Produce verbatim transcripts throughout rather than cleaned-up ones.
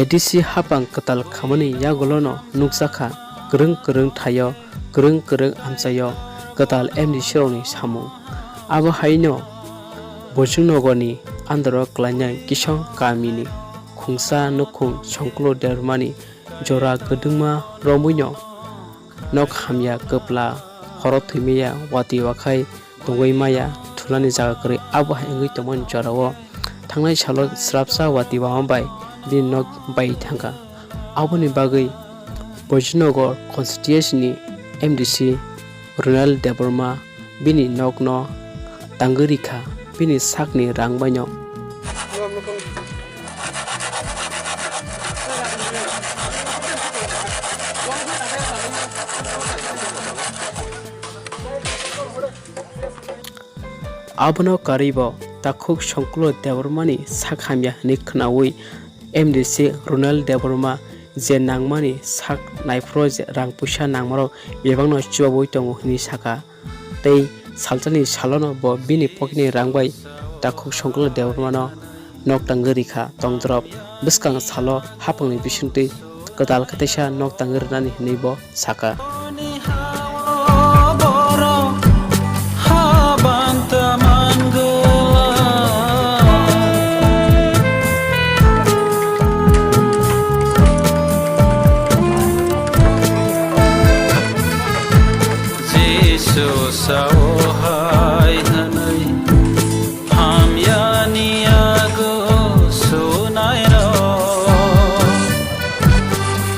D C hapang kwtal khamani yagulono nukjakha kwrwng kwrwng thaio, kwrwng kwrwng amchaio kwtal M D C rokni samung. Abo haino Bojingnogorni andaro kwlainai Kisong kamini khungsa nukhung Songkulo Debbarmani jora kwdwngma romwino nok hamya kwpla, horo thwimaya, watwi wakhai tongwi maya thulani jaga kwrwi. Abo hai wngwi tongmani jorao thangnai salo srapsa watwi wama bai bini nok bai thangkha. Aboni bagwi Bojingnogor constituency ni M D C Ronald Debbarma bini nokno tangwi rikha, bini sakni rang baino. Abono karwibo takhuk Songkulo Debbarmani sak hamya hwnwi khwnaui M D C Ronald Debbarma je nangmani sak naiphuru je rang puisa nangmarok bebakno chubabui tongo hwnwi sakha. Tei salsani salono bo bini pocketni rang bai takhuk Songkulo Debbarmano nok tangwi rikha tongdorop. Bwskang salo hapangni bisingtwi kwtal khe teisa nok tangwi rwnani hwnwi bo sakha. Jisu sao hai hwnwi hamyani yago sunairok,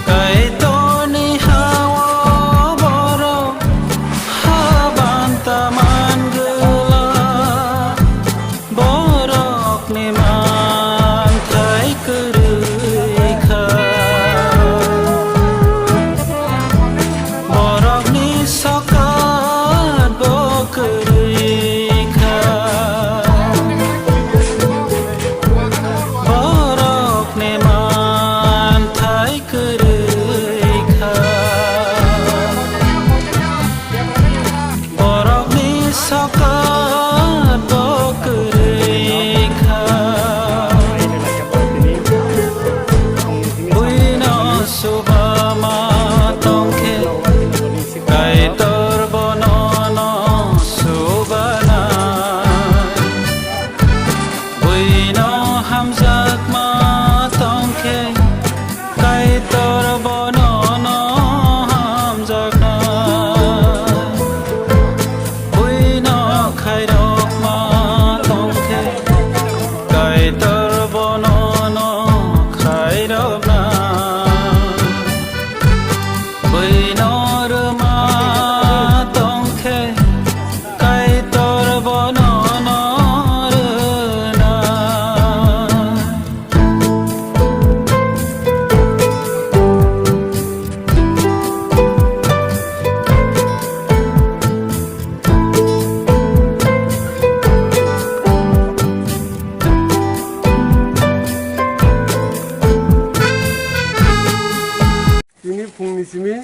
Kaitorni ha-o borok haban ta man gwla. Borokni manthai kwrwi kha, borokni sokat bo kwrwi kha, borokni manthai kwrwi kha. Borokni sokat bo kwrwi kha. Buino suba ma tongkhe, Kaitor bono no subana. Buino hamjakma tongkhe, Kaitor bono no hamjakna. Buino khairokma tongkhe, Kaitor bono no khairokna. Buino rwma tongkhe, Kaitor bono no rwna. Tini phungni simi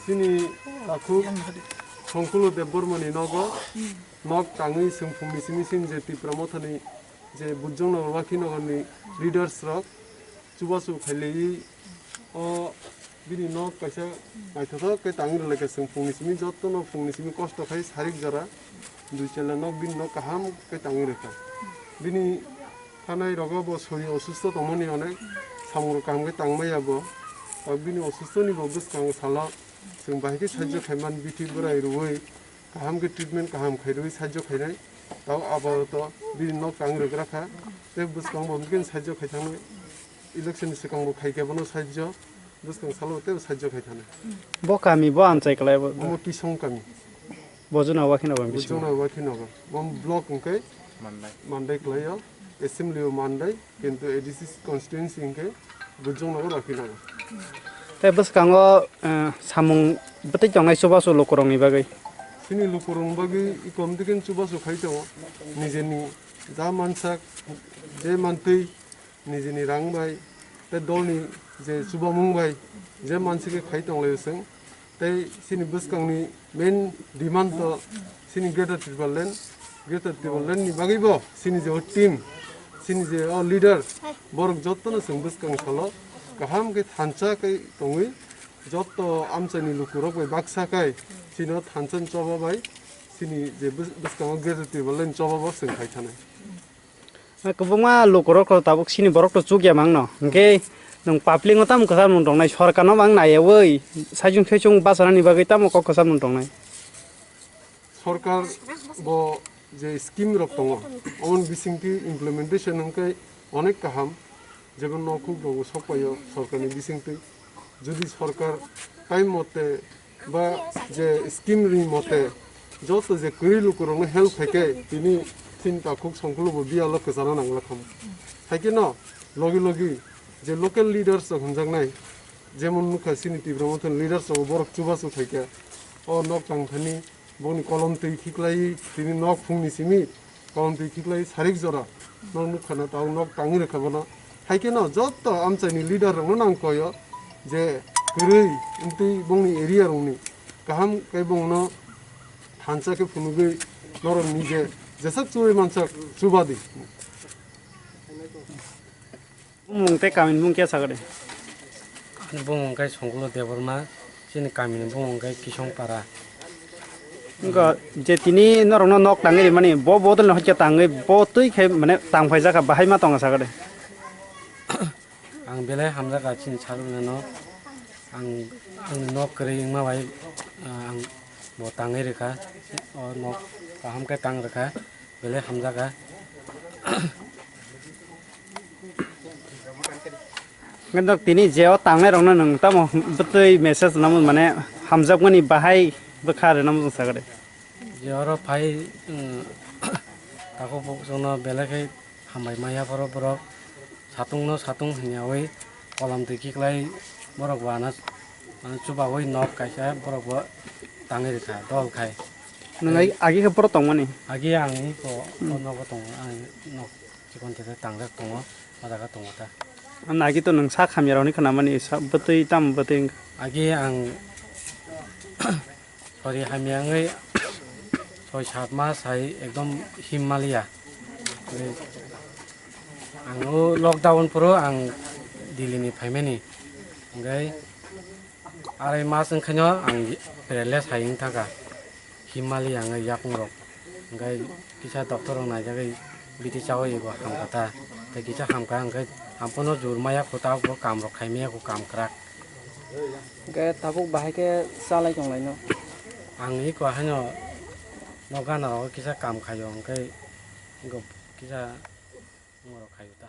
chini takhuk Songkulo Debbarmani nogo nok tangwi chwng phungni simi chini je Tipra Mothani je Bujongnagar Wakhinogorni leaders rok chubachu khailaiwi o bini nok kaisa naithothok khe tangwi rwlaikha chwng phungni simi, jottono phungni simi kosto khai sarik jora dui chela nok bini nok kaham khe tangwi rwkha. Bini thanai rogo bo sori osusto tongmani onek samung rok kaham khe tangmaya bo. O bini osustoni bo bwskango salo chwng bahai khe sahajyo khaiman bithi bwrai rwui kaham khe treatment kaham khairwi sahajyo khainai. Tao apato bini nok tang rwgra kha. Tei bwskango bo hwnkheno sahajyo khai thangnai. Election ni swkang bo khai khe bono sahajyo. Bwskang salo tei sahajyo khai thangnai. Bo kami bo amchai kwlai bo. Omo Kisong kami. Bojona Wakhinogor bisingo. Bojona Wakhinogor. Bo block hwnkhe Mandai. Mandai kwlaio. Assembly o Mandai. Kintu A D C constituency hwnkhe Bujongnagar Wakhinogor. Tei bwskango, eh, samung bwtwi tongnai chubachu lukurokni bagwi? Chini lukurokni bagwi ikomtwi khe chubachu khai tongo. Nijeni ja mansak, je mantwi, nijeni rang bai, tei dolni je chubamung bai, je mansi khe khai tonglaio chwng. Tei chini bwskangni main demand to chini Greater Tipraland, Greater Tipraland ni bagwi bo chini je o team, chini je o leader, borok jottono chwng bwskang salo Kaham khe thansa khe tongwi, jotto amchaini lukurok bai baksa khai chino thansa ni choba bai chini je bwskango greater Tipraland choba bo chwng khai thanai. Kwbangma lukurok to tabuk chini borok to chukya mangno, hwnkhe nwng public no tamo kwcham nwng tongnai, sorkar no bang naiyawi saichung saichung bachanani bagwi tamo kok kwcham nwng tongnai? Sorkar bo je scheme rok tongo, omoni bisingtwi implementation hwnkhe onek kaham, jebo nokhuk rogo sokpaio sorkarni bisingtwi. Jodi sorkar time mote ba je scheme ri mote joto je kwrwi lukurokno help khaikhe tini chini takhuk songkhulu bo biyalo kwchana nangla khamu. Haikhe no logi logi je local leaders rok hwnjaknai, jemon nukha chini Tipra Mothani leaders rok borok chubachu khaikhe o nok tangthani boni kolom twi khiklai tini nok phungni simi kolom twi khiklai sarik jora nok nukha na tao nok tangwi rwkha bono. Haikhe no jotto amchaini leader rokno nangkoyo je kwrwi wngtwi bongni area rokni kaham khe bongno thansa khe phunugwi norok nije jesak chuwi mansak chubadi. Bumung tei kamini bumung khe sakadi? Ani bumung khe Songkulo Debbarma, chini kamini bumung khe Kisongpara. Wngkha je tini norokno nok tangwi rimani, bo bodolni hokhe tangwi bo twi khe mane tangphaijak kha, bahai ma tongo sakadi? Ang belai hamjak kha chini sarunano, ang, angni nok kwrwi wngma bai, ah, ang bo tangwi rwkha, o nok kaham khe tang rwkha. Belai hamjaga. Hwnkhe nok tini je o tangnai rokno nwng tamo bwtwi message namo mane hamjakmani bahai bwkha rwna muchung sakadi. Je oro phai, um, takhuk bukhukno belai khe hambai maya phoro borok. Satung no satung hwnyawi kolam twi khiklai borok bo ano, ano chubawi nok kaisa borok bo tangwi rwkha dol khai. Nwng agi, agi khe borok tongmani? Agi ang iko o nogo tongo, ang nok chikon theke tangjak tongo, o jaga tongo ta. Ano agi to nwng sak hamya rokni khnamani, sa bwtwi tamo bwtwi wngkha? Agi ang Sori hamya wngwi soi sat mas hai ekdom him maliya. Ang o lockdown phuru ang Delhi ni phaimani. Hwnkhe arai mas wngkhaino ang paralysis hai wngthaka. Him maliya wngwi yakung rok. Hwnkhe kisa doctor rok naijagwi biti chawi bo hamkha ta. Tei kisa hamkha hwnkhe amphuno jur maya kho ta bo kam rok khai maya kho kam kwrak. Hwnkhe tabuk bahai khe chalai tonglaino? Ang iko haino nok gana rogo kisa kam khaio, hwnkhe iko kisa norok khaio.